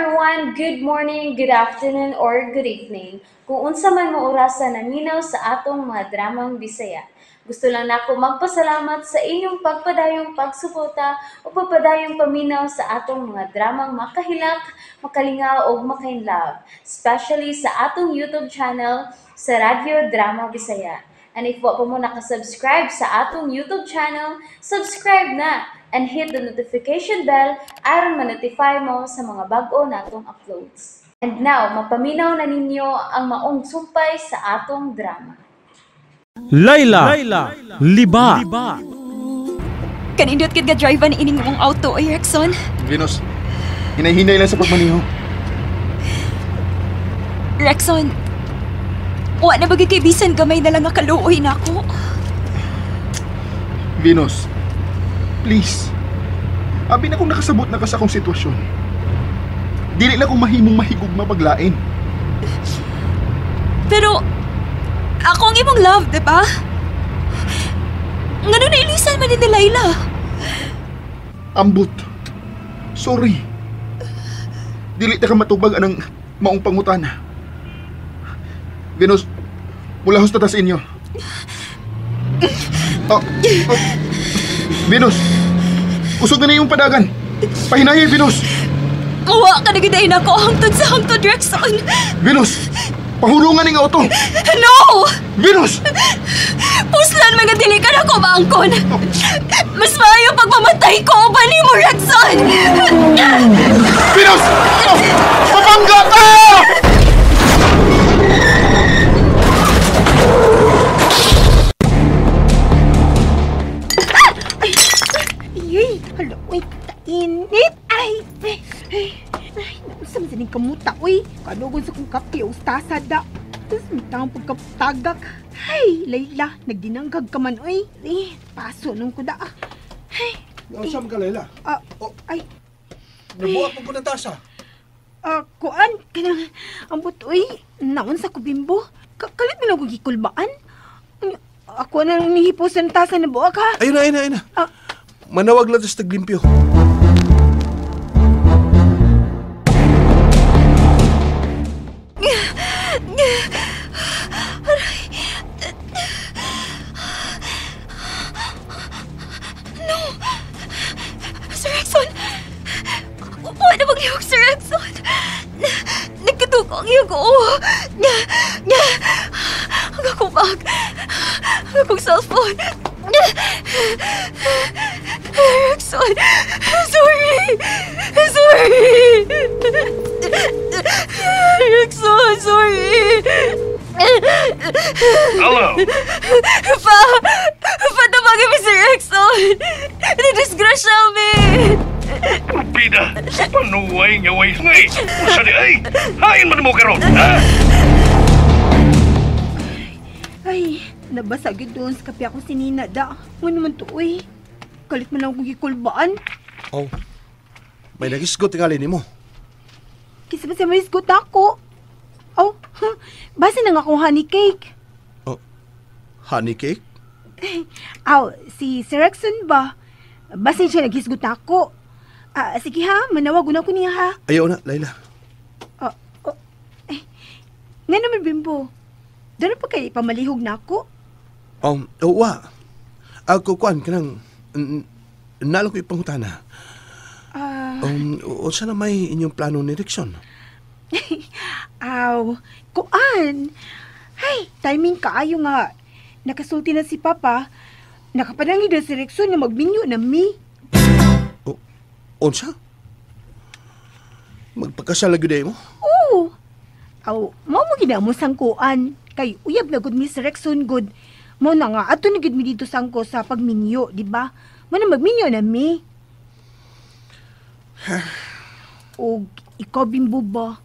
Everyone! Good morning, good afternoon, or good evening. Kung unsa man mo orasa naminaw sa atong mga dramang Bisaya. Gusto lang nako magpasalamat sa inyong pagpadayong pagsuporta o pagpadayong paminaw sa atong mga dramang makahilak, makalingaw ug makainlove, especially sa atong YouTube channel sa Radyo Drama Bisaya. And if wa pa mo nakasubscribe sa atong YouTube channel, subscribe na and hit the notification bell aron ma-notify mo sa mga bag-o natong uploads. And now, mapaminaw na ninyo ang maong sumpay sa atong drama. Layla, Liba. Kanindot kid ga drive an ining imong auto ay Rexon. Venus, hinay-hinay lang sa pagmaniho. Rexon. Wa na bagay kay bisan gamay na lang nga kaluoy nako. Venus, please. Abi na kung nakasabot na ka sa akong sitwasyon. Dili na kung mahimong mahigugma paglain. Pero ako ang imong love, di ba? Ngano nailisan man ni Layla? Ambot. Sorry. Dili ta ka matubag anang maong pangutana. Venus, mulahos ta ta sa inyo. Oh, oh. Venus, usog na na iyong padagan. Pahinayi, Venus. Mawa ka na gid nako hangtod sa hangtod, Rexon. Venus, pahulungan ning auto. No! Venus! Puslan mga dili ka na ko maangkon. Mas maayo pagmamatay ko uban nimo, Rexon. Venus! Oh, mabangga ka! Ay, hala, uy, kainit! Ay, ay, ay, ay, nausa man sa ning kamuta, uy. Kanugon sa kong kape, ustasa da. Tapos may taong pagkaptagak. Ay, Layla, nagdinanggag ka man, uy. Eh, paso nung kuda. Ay, Nausa man ka, Layla? Oh, ay. Nabuhat mo ko ng tasa. Kuan, kanang, ambot, uy, naon sa kubimbo. Kalit mo na akong gikulbaan. Ako na nang nihipos ng tasa na buwak, ha? Ayun na, ayun na, ayun na. Manawag lang sa taglimpyo. Aray. No! Sir Rexon! Upo na maglihok, Sir Rexon! Nagkatuko ang iyong oo. Ang akong bag. Ang akong cellphone. Rexon! Sorry! Sorry! Rexon, sorry! Hello! Pa! Patawagin mo si Rexon! Nadisgrasya mi! Pida! Panuway nga way ngay! Usa di ay! Hain man mo karon, ha? Ay, nabasag yun doon sa kape ako si Nina da. Nga naman to, uy. Kalit man lang akong gikulbaan. Oh, may nagisgot tingali nimo. Kisa ba siya may isgot ako? Oh, huh, basta na nga akong honey cake. Oh, honey cake? Aw, si Sir Rexon ba? Basta siya naghisgot na ako. Sige ha, manawag na ako niya ha. Ayaw na, Layla. Oh, oh, eh, nga naman, Bimbo. Doon pa kayo pamalihog na ako? Wa. Ako, kuan, kanang, nalo ko ipangutana. Unsa na may inyong plano ni Rexon? Aw, kuan. Ay, timing kaayo nga. Nakasulti na si Papa. Nakapanangid na si Rexon nga magminyo na mi. Oh, unsa? Magpagkasal na gyud mo? Oo. Aw, mao mo ginamo sangkuan. Kay uyab na gud mi si Rexon gud. Mao na nga ato na gud mi dito sangko sa pagminyo, di ba? Mao na magminyo na mi. Og ikaw, Bimbo ba?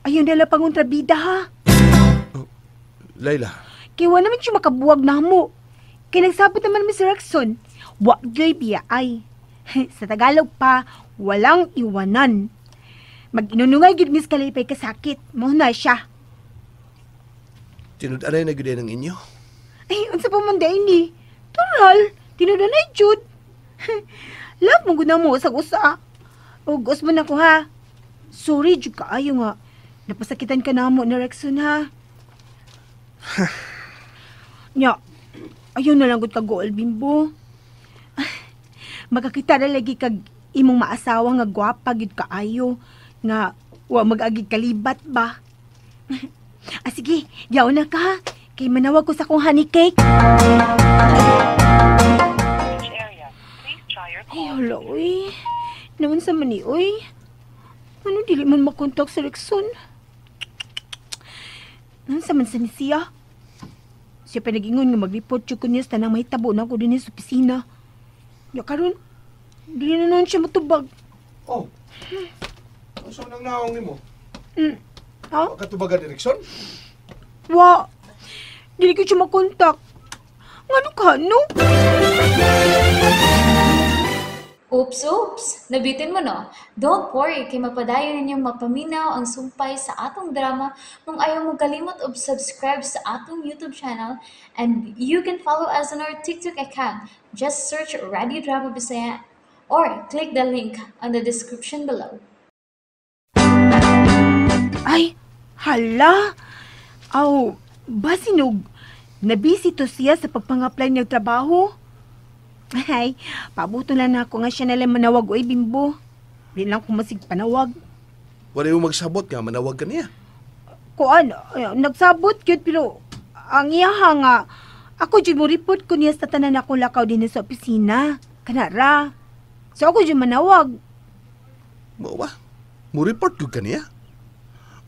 Ayun nala pangontrabida ha. Oh, Layla. Kay wa naman siya makabuwag na mo. Kay nagsabot naman mi si Rexon, wa gyoy biya ay. Sa Tagalog pa, walang iwanan. Mag-inunungay gid mis kalipay kasakit. Mao na siya. Tinud-anay na gyud ng inyo? Ay, unsa pa man day ni? Tural, tinud-anay jud. Love mo gud na mo sa usa. O gus mo na ko ha. Sorry jud kaayo nga napasakitan ka namo ni Rexon ha. Nya, ayaw na lang gud ka goal, Bimbo. Makakita ra lagi kag imong maasawa nga gwapa gid kaayo nga wa mag-agig kalibat ba. Ah, sige, yaw na ka. Kay manawag ko sa akong honey cake. Ay, hala, uy. Naman sa mani, uy. Ano, dili man makontak sa Rexon? Naman sa man sa ni siya? Siya pa nag-ingon nga mag-report siya ko niya sa tanang mahitabo na ako din sa opisina. Ya karon, dili na noon siya matubag. Oh. Ano nang naong nimo? Ha? Katubagan ni Rexon? Wa. Dili ko siya makontak. Ngano ka, no? Oops, oops! Nabitin mo, no? Don't worry, kay mapadayon ninyong mapaminaw ang sumpay sa atong drama kung ayaw mo kalimot og subscribe sa atong YouTube channel, and you can follow us on our TikTok account. Just search Radio Drama Bisaya or click the link on the description below. Ay, hala! Aw, basinog, nabisi to siya sa pagpang-apply niyang trabaho. Ay, pabuto lang na ako nga siya nalang manawag, oy, Bimbo. Di lang ko masig panawag. Wala yung magsabot nga, manawag ka niya. Kuan, nagsabot gyud pero ang iyaha nga, ako jud mo report ko niya sa tanan ako lakaw din sa opisina. Kanara. So ako jud manawag. Mao ba? Mo report gyud ka niya?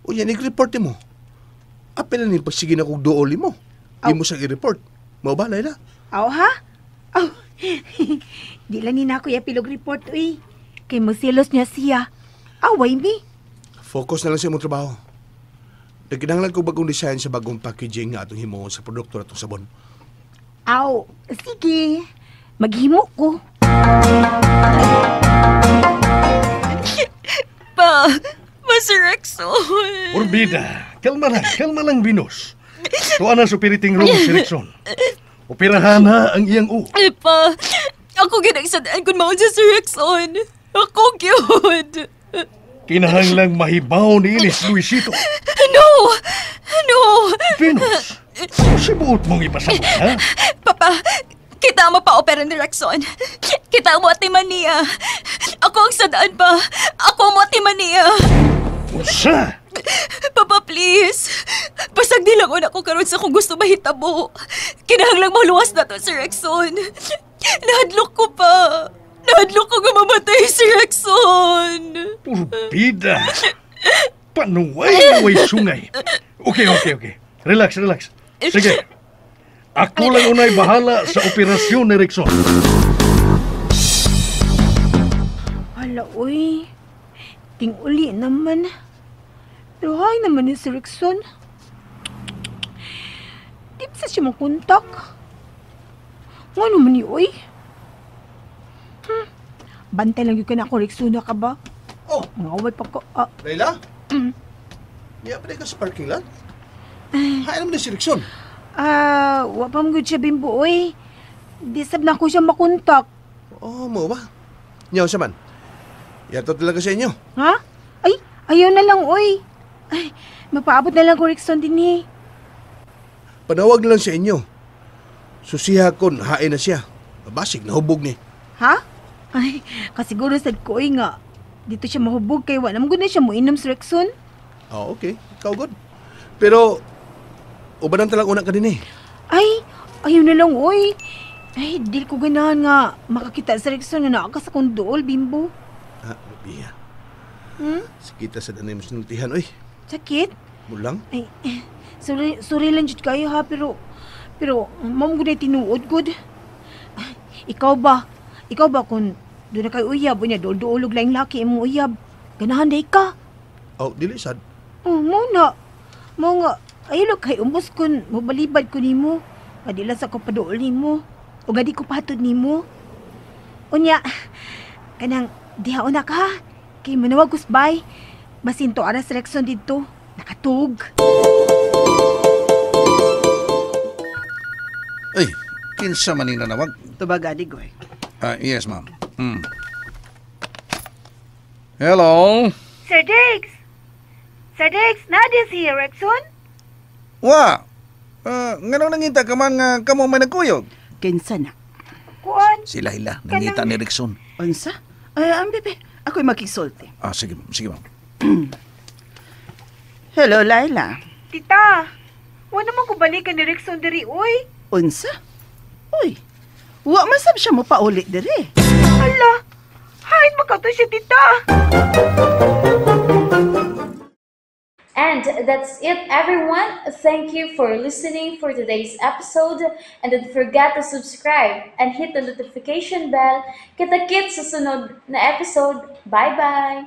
Unya, nag-report mo. Apel na ni pagsige na kong dooli mo. Di mo siyang i-report. Mao ba, Layla? Aw, ha? Aw, di lang ni na ako yapilog report, uy. Kay magselos niya siya. Away mi. Focus na lang sa imong trabaho. Nagkinahanglan ko bagong design sa bagong packaging nga atong himuon sa produkto natong sabon. Aw, sige. Maghimo ko. Pa, Sir Rexon. Orbida, kalma lang, Venus. Tuwa na sa operating room si Rexon. Operahan na ang iyang u. Ay pa, ako ginagsadaan kung maon si Sir Rexon. Ako gyud. Kinahanglang mahibaw ni Inis Luisito. No! No! Venus, sibuot mong ipasabot, ha? Papa, kita ang mapa-opera ni Rexon. Kita ang atiman niya. Ako ang sadaan pa. Ako ang atiman niya. Usa! Papa, please. Basag di lang una ko karon sa kung gusto mahitabo. Kinahanglang maluwas na to si Rexon. Nahadlok ko pa. Nahadlok ko nga mamatay si Rexon. Purbida! Panuway-nuway sungay. Okay. Relax. Sige. Ako lang unay bahala sa operasyon ni Rexon. Hala, uy. Ting-uli naman. Pero hay naman ni si Rexon. Di ba siya makontak? Nga naman ni, uy. Bantay lang yun ka na ako, Rexon na ka ba? Oh! Mga away pa ko. Layla? Niya pa ka sa parking lot? Hay naman ni si Rexon. Wa pa mo siya, Bimbo, uy. Di sab na ako siya makontak. Oh, mo ba? Niyaw siya man. Yato talaga sa inyo. Ha? Ay, ayaw na lang, uy. Ay, mapaabot na lang ko, Rexon, din eh. Panawag na lang sa inyo. Susiha kon, hain na siya. Basig, nahubog ni. Ha? Ay, kasiguro sad ko, uy nga. Dito siya mahubog kay wala mo na siya muinom sa Rexon. Oh, okay. Ikaw, good. Pero, ubanan talang una ka din eh. Ay, ayaw na lang, uy. Ay, dil ko ganahan nga makakita sa Rexon nga naakas akong dool, Bimbo. Ha, Biya. Sakita sa danay mo sinultihan, uy. Sakit? Mulang? Ay, sorry lang jud kayo ha, pero ma'am gud ay tinuod gud. Ikaw ba kung doon na kayo uyab, unya dool-doolog lang laki imong uyab. Ganahan day ka. Oh, dili sad. Oh, mo na. Mo nga, ayun kay umbos kun mobalibad ko nimo. Kadila sa ko paduol nimo. O gadi ko patod nimo. Unya, kanang diha una ka. Kay manawag kusbay. Basin to aras Rexon didto. Nakatug. Ay, kinsa man ni nanawag? Tubag adi ko eh. Yes, ma'am. Hello? Sir Diggs! Sir Diggs, naa diay si Rexon? Wa. Nganong nangita ka man nga kamo may nagkuyog? Kinsa na? Kuan? Si Laila, nangita ni Rickson. Unsa? Ay, ang bebe. Ako'y makisulti. Ah, sige, ma'am. Sige, ma'am. Hello, Laila. Tita, wa naman ko balikan ni Rexon diri, uy. Unsa? Uy, wa masab siya mo pauli diri. Hala, hain makato siya, tita. And that's it, everyone. Thank you for listening for today's episode. And don't forget to subscribe and hit the notification bell. Kita-kits sa sunod na episode. Bye-bye!